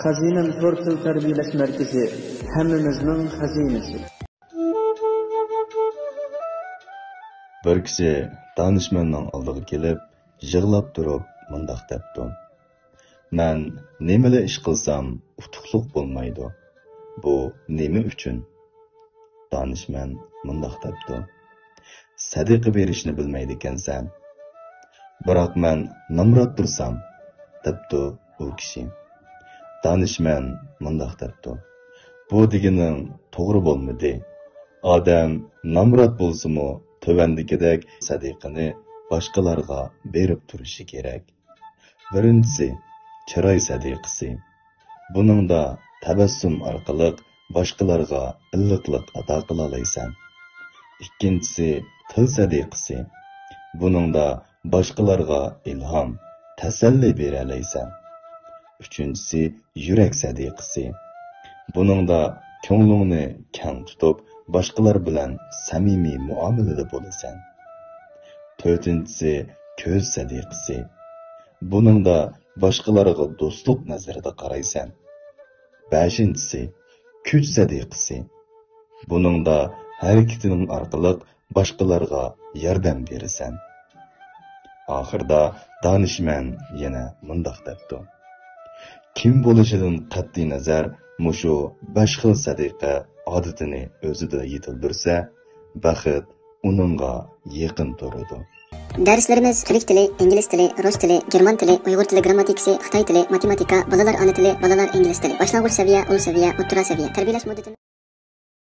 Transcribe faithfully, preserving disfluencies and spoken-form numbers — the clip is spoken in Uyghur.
خەزىنەم تور تىل تەربىيەلەش مەركىزى، ھەممىمىزنىڭ خەزىنىسى. بىر كىشى دانىشمەننىڭ ئالدىغا كېلىپ، يىغلاپ تۇرۇپ مۇنداق دەپتۇ: «مەن نېمىلا ئىش قىلسام، ئۇتۇقلۇق بولمايدۇ. بۇ نېمە ئۈچۈن؟» دانىشمەن مۇنداق دەپتۇ: «سەدىقە بېرىشنى بىلمەيدىكەنسەن.» «بىراق مەن نامرات تۇرسام؟» دەپتۇ ئۇ كىشى. دانىشمەن مۇنداق دەپتۇ: «بۇ دېگىنىڭ توغرا بولمىدى. ئادەم نامرات بولسىمۇ، تۆۋەندىكىدەك سەدىقىنى باشقىلارغا بېرىپ تۇرۇشى كېرەك. بىرىنچىسى، چىراي سەدىقىسى. بۇنىڭدا تەبەسسۇم ئارقىلىق باشقىلارغا ئىللىقلىق ئاتا قىلالايسەن. ئىككىنچىسى، تىل سەدىقىسى. بۇنىڭدا باشقىلارغا ئىلھام، تەسەللى بېرەلەيسەن. ئۈچىنچىسى، يۈرەك سەدىقىسى. بۇنىڭدا كۆڭلۈڭنى كەڭ تۇتۇپ، باشقىلار بىلەن سەمىمىي مۇئامىلىدە بولىسەن. تۆتىنچىسى، كۆز سەدىقىسى. بۇنىڭدا باشقىلارغا دوستلۇق نەزىرىدە قارايسەن. بەشىنچىسى، كۈچ سەدىقىسى. بۇنىڭدا ھەرىكىتىڭ ئارقىلىق باشقىلارغا ياردەم بېرىسەن.» ئاخىرىدا دانىشمەن يەنە مۇنداق دەپتۇ: «كىم بولۇشىدىن قەتئىينەزەر، مۇشۇ بەش خىل سەدىقە ئادىتىنى ئۆزىدە يېتىلدۈرسە، بەخت ئۇنىڭغا يېقىن تۇرىدۇ.» دەرسلىرىمىز تۈرك تىلى، ئىنگلىز تىلى، رۇس تىلى، گېرمان تىلى، ئۇيغۇر تىلى گىرامماتىكىسى، خىتاي تىلى، ماتېماتىكا، بالىلار ئانا تىلى، بالىلار ئىنگلىز تىلى، باشلانغۇچ سەۋىيە، ئۇل سەۋىيە، ئوتتۇرا سەۋىيە. تەربىيەلەش مۇددىتىمىز